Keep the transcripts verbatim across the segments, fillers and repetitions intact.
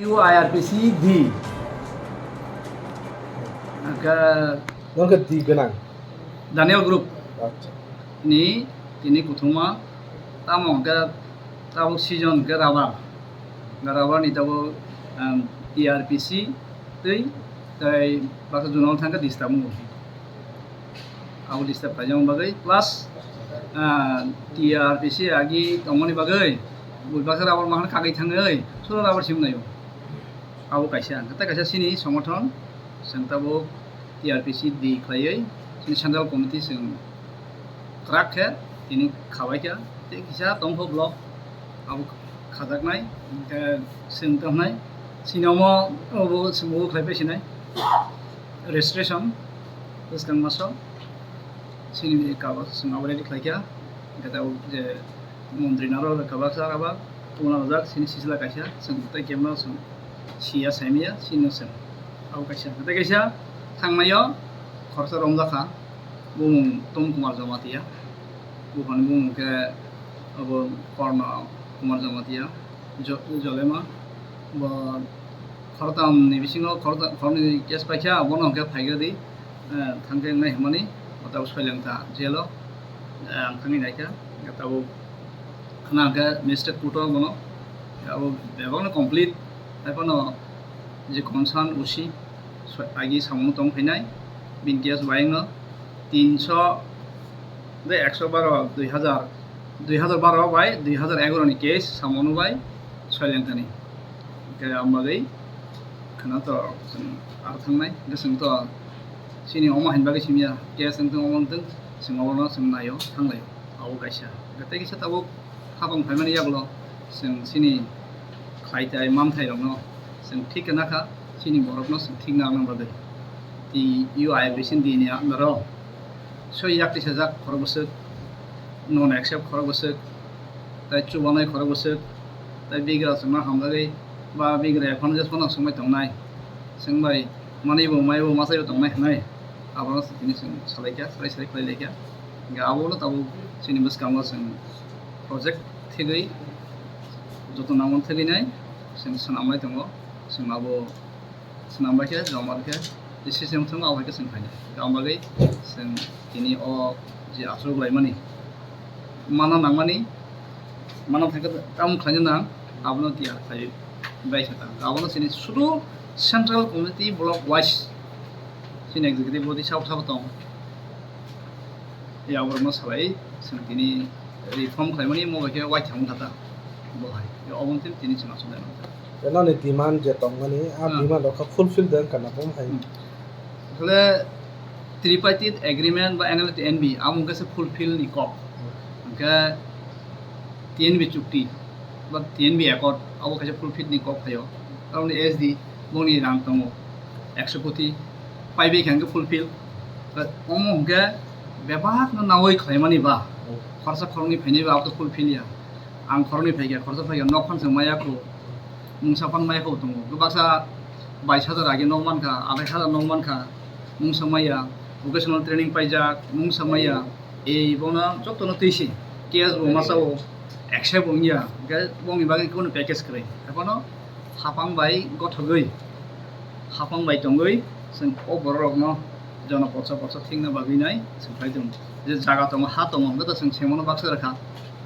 U I R P C D. Hwnkhe Nokhe di gwnang. Daniel Group Acha. Ni tini kuthuma tamo hwnkhe tabuk season hwnkhe rubber. Hwnkhe rubber ni tabuk, um, T R P C twi tei baksa junal thangkhe disturb wngo. Abo disturb khaijak bagwi plus, ah, T R P C agi tongmani bagwi bui baksa rubber mahan kagwi thangwi sura rubber sim naio. Abo kaisa, tei kaisa chini songothon, chwng tabuk T R P C D khlaiwi chini central committee chwng kwrak khe tini khabaikha, tei kisa tongkho block abo khajaknai, hwnkhe chwng tongnai, chini omo obo chwng bo khlai paisinai. Registration bwskang maso chini kagoj chwng abo ready khlaikha, hwnkhe tabuk je montri naro kabaksa kabak tubuna rwjak chini sisla kaisa chwng tei kebno chwng siya saimaya chini chwng abo kaisa tei kaisa thangnaio khoroksa romjakha bumung Tom Kumar Jamatia buphani bumung khe abo Korno Kumar Jamatia. Jo-, Jolema bo khoroktam ni bisingo khorokta-, khoroknwi case paikha, bono hwnkhe phaikhe di, eh, thangkhe wngnai hwnmani, bo tabuk Soilengta jail o, eh, ang thangwi naikha, tabuk khna hwnkhe magistrate court o bono, abo bebakno complete, haiphano je concern O C, so-, agi samungno tong phainai, bini case bayangno tinso, de ekso baro, dui hazar, dui hazar baro bai dui hazar egaro ni case samungno bai Soilengta ni. Hwnkhe ang bagwi khwna to chwng aro thangnai, hwnkhe chwng to chini omo hain bagwi simiya, case wngthung omo wngthung, chwng obono chwng naio, thanglaio, abo kaisa. Hwnkhe tei kisa tabuk hapang phaimani yagulo chwng chini khlai tai manthai rokno chwng thik khe nakha, chini borokno chwng thik nang bagwi. T U I P C D ni under o soi yak tisajak khorok bwswk, non accept khorok bwswk, tei chubanai khorok bwswk, tei bigra chwngno hamjagwi ba bigra ephano je phano swngbai tongnai, swngbai manwi bo mai bo machai bo tongnai hwnwi abono tini chwng salaikha, salai salai khlai laikha. Hwnkhe abono tabuk chini bwskango chwng project thigwi joto nangmani thwgwi nai chwng swnamlai tongo, chwng abo swnam bai khe, joma bai khe, decision thwng abo hai khe chwng khainai. Tamo bagwi chwng tini o je achuk laimani, mana nangmani, mana thangkhe tamo khlaina nang, abono tiyar khlai bai khe ta. Abono chini sudu central committee block wise chini executive body sabo sabo tong. Yaborma salai, chwng tini reform khlaimani mo bai khe waithang wngkha ta. Bo hai, obo tini chwng aswk nai. Noni demand je tongmani, a Ah. demand rok kha fulfill de wngkha na bo hai. Hmm. Asole tripartite agreement ba N L T N B, amo wngkha se fulfill ni kok. Hmm. Hwnkhe T N B chukti ba T N B accord, abo kaisa fulfill ni kok phaio. Tamoni S D, boni rang tongo ekso koti, paibai khe hwnkhe fulfill. Omo hwnkhe bebakno nawi khlaimani ba, khoroksa khoroknwi phainai ba, abo to fulfill ya. Ang khoroknwi phaikha, khoroksa phaikha, nok phan chwng maya khu, mungsa phan maya khu tongo. Baksa bais hajar age nok mankha, adhai hajar nok mankha, mungsa maya, vocational training paijak, mungsa maya. Ei bono jotono twi se, case bo masa o accept wngya, hwnkhe bongni bagwi kunu package kwrwi. Ekhano hapang bai gothogwi, hapang bai tongwi chwng o borok rokno jono potsa potsa thikna bagwi nai chwng khlai tongo. Je jaga tongo, ha tongo, hwnkhe to chwng semano baksa rwkha,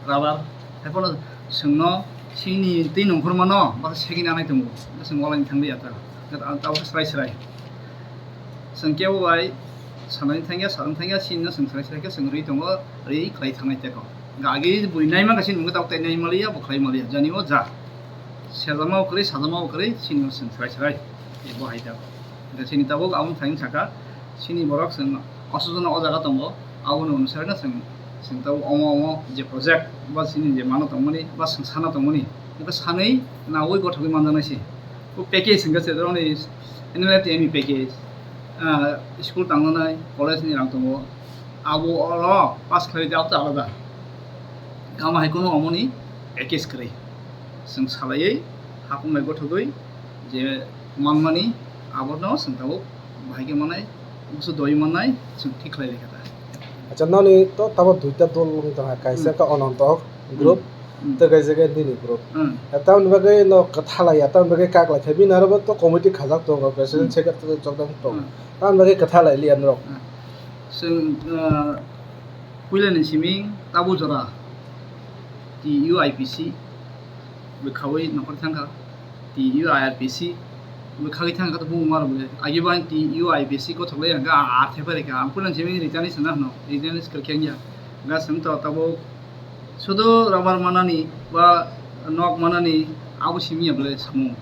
rubber. Ekhano chwngno chini twi nongkhormano baksa segini anai tongo, hwnkhe chwng walaini thangli ya ta, hwnkhe tabuk srai srai. Chwng kebo bai sanani thangya, sarwng thangya, sinino chwng sanai sanai khe chwng rwi tongo, rwi khlai thangnai teko. Gagi bui naima khe chini mungwi tabuk tai nai maliya, bo khlai maliya, jani o ja. Sejama o kwrwi, sajama o kwrwi, sinino chwng sanai sanai. Bo hai teko. Hwnkhe chini tabuk aboni thani saka, chini borok chwng osujono o jaga tongo, aboni onusarino chwng, chwng tabuk omo omo je project, ba chini je mano tongmani, ba chwng sana tongmani, hwnkhe sanwi nawi gothogwi manjaknai se. O package hwnkhe se, doroni N L T M E package, ah, school tangnanai, college ni rang tongo, abo oro pass khlai di, abo to alada. Gama hai kheno omoni package kwrwi. Chwng salaiwi, hapung bai gothogwi je manmani, abono chwng tabuk bahai khe manai, busu doi manai, chwng thik khlai lai kha ta. Acha, noni to tabuk duita dol wng tongkha, kaisa Hmm. khe Ononto group, Hmm. Hmm. Tei kaisa khe nini group. Hmm. Tamoni bagwi no kwthalai ya, tamoni bagwi kaklai khe bini aro bo to committee khajak tongo, president, hmm, secretary jokdam tongo. Hmm. Tamoni bagwi kwthalai liya norok. Hmm. Chwng, ah, puilani simi tabuk jora T U I P C bwkhaui nongkhor thangkha. T U I R P C bwkhagwi thangkha to bumung maro bole. Agi bo ang T U I P C kothok lai ang, ang ar thepai rikha. Ang puilani simi return sana hwno, return kwrwi khe wngya. Ga simi to tabuk sudu rubber manani ba nok manani abo simi ya bole samung.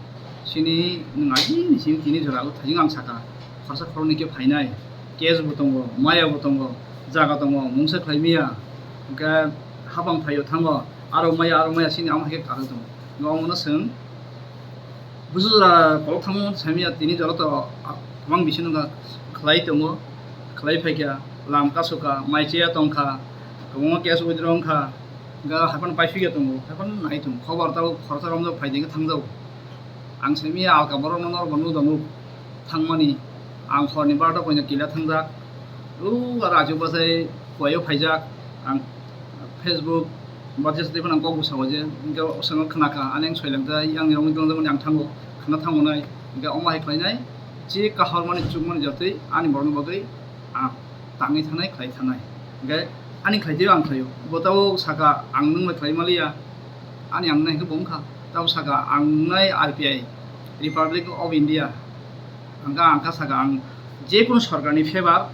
Sini nwng agi ni simi tini jora o thajing ang saka. Khorsa khoroknwi khe phainai. Case bo tongo, maya bo tongo, jaga tongo, mungsa khlai maya. Hwnkhe hapang phaio thango, aro maya, aro maya sini amo hai khe karwi tongo. Hwnkhe omono chwng busu jora kolok thangmani simi ya tini jora to, ah, kwbang bisingo khlai tongo, khlai phaikha, lam kasukha, mai cheya tongkha, kwbangma case withdraw wngkha, hwnkhe haphano paiphiya tongo, haphano nai tongo, khobor tabuk khoroksa romjak phaidi wngkhe thangjago. Ang simi alka borokno norokbo nukjakgo thangmani. Ang horni barota poino kila thangjak. O aro achuk bwsai kuaio phaijak. Ang Facebook ba jesde phano ang kok bwsao je, hwnkhe o chwngno khnakha, ani ang soilangjak, yang ni romwi tongjakmani ang thango, khna thangonai. Hwnkhe omo hai khlainai, chik kahormani chukmani jatwi ani borokni bagwi ang tangwi thanai, khlai thanai. Hwnkhe ani khlai twibo ang khlaio. Bo tabuk saka, "Ang nwng bai khlai maliya." Ani ang nai hwnkhe bo wngkha. Tabuk saka, "Ang nai R P I, Republic of India." Ang kha, ang kha saka, ang je kunu sorkarni favor,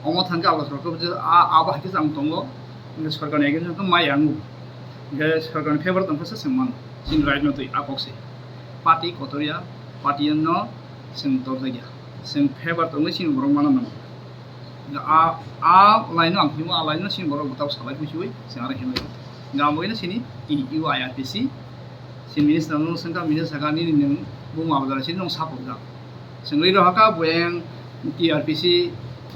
omo thangkhe abo sorkar, a, abo hai khe ang tongo. Hwnkhe sorkarni against hwnkhe mai ang. Hwnkhe sorkarni favor tongkhe se chwng mano. Chini right no twi a kok se. Party kotor ya, party no chwng torjak ya. Chwng favor tongwi chini borok mana nango. A, a line no ang himo, a line no chini borok bwtao salai phuichiwi chwng aro himlai. Hwnkhe amo ino chini T U I R P C, chini minister no swngkha, minister sakha nini nwng buma bwdara chini nwng sapokjak. Chwng rwi rohorkha bo yang T R P C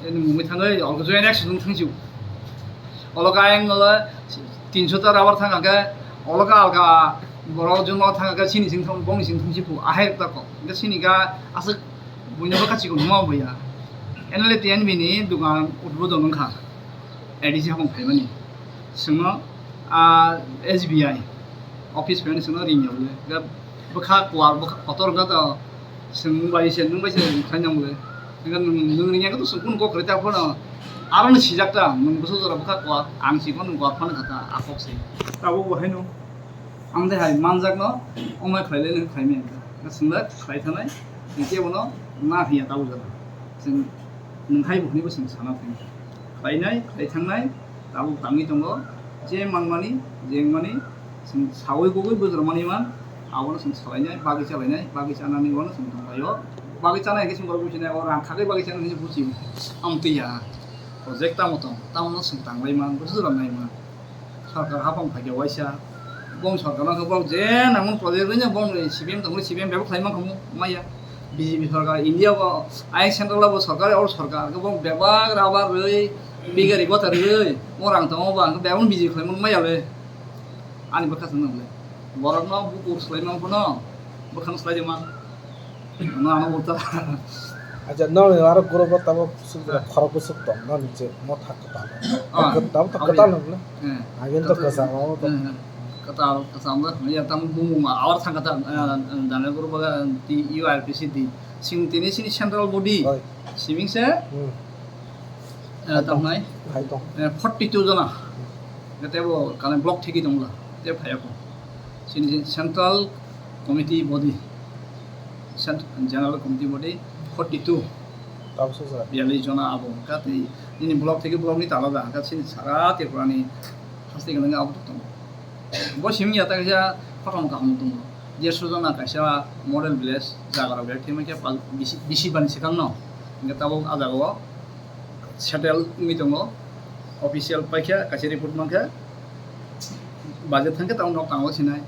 ni mungwi thangwi, olo joint action thangsiu. Olo ka ayang olo tinso ta rubber thang khe, olo ka alka borok jwngo thang khe, chini sing thang, bongni sing thangsi phu, ahai ta kok. Hwnkhe chini ka aswk buino bwkha chikon huma buya. N L A T N B ni dukan udbodon wngkha. A D C hapang phaimani. Chwngno, ah, S B I office phaimani chwngno ringya bole. Ga bwkha kuar, bwkha kotor wngkha to, chwng nwng bai se, nwng bai se khlai nang bole. Ga nwng, nwng ringya khe to chwng kunu kok kwrwi ta phano. Aro no sijak ta, nwng bwswk jora bwkha kuar, ang si phano kuar phano kha ta, a kok se. Tabuk bo haino. Ang de hai manjakno, omo khlaile nang khlaimaya wngkha. Chwngno khlai thanai, chwng kebono na phiya tabuk jora. Chwng nwng hai bo hwnwi bo chwng sana thangkha. Khlainai, khlai thangnai, tabuk tangwi tongo. Je manmani, je wngmani, chwng saui kugui bujor mani man, abono chwng salainai, bagwi chalainai, bagwi chanani bono chwng tonglaio. Bagwi chanai khe chwng borok buchinai, o rang khagwi bagwi chanani buchi. Amtwi ya. Project tamo tong, tamono chwng tanglai man, bujor nai man. Sorkar hapang phaikhe waisa. Bong sorkar no khe borok je nangmani project rwino bong C P M tongmani C P M bebak khlai mankha mo maya. B J P sorkar India bo ayang central bo sorkar or sorkar khe bong bebak rubber rwi bigari bota rwi mo rang tongo ba khe bebak B J P khlai mani maya le. Ani bwkha chwng nang le. Borok no bukur slai man phano bwkha no slai de man. Ano, ano ulta. Acha, no, aro group o tamo kusuk jora khorok kusuk tong, no, ni je, mo thak kwtal. Ah, tamo to kwtal no, no? Eh, agin to kwtal. Kwcham, o to. Eh, kwtal, kwcham da, ya, tamo bumung ma, awar thang kwtal, eh, dane group o, T U R P C D. Sing tini sini central body. Oi. Siming se, hmm, eh, tamo nai? Hai tong. Eh, forty two jona. Tebo kane block thiki tongla, te phayakho. Chini central committee body, cent-, general committee body forty two. Tabuk sojak. Biyalwi jona abo. Kati nini block theke block ni tala da, kati chini sara Tripura ni haste gwnang abo tongo. Bo simi ya ta kaisa kothoma kaham tongo. Dersho jona kaisa model village jaga rok bek thima khe bisi, bisi bani swkang no. Hingke tabuk a jaga o settle wngwi tongo. Official paikha, kaisa report mankha, budget thangkhe tamo nok tango sinai.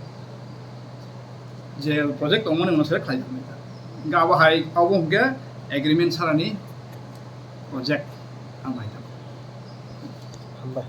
Je project tongmani uno select khlai jaknai ta. Hingke abo hai, abo hingke agreement sarani project ang hai ta. Hambai.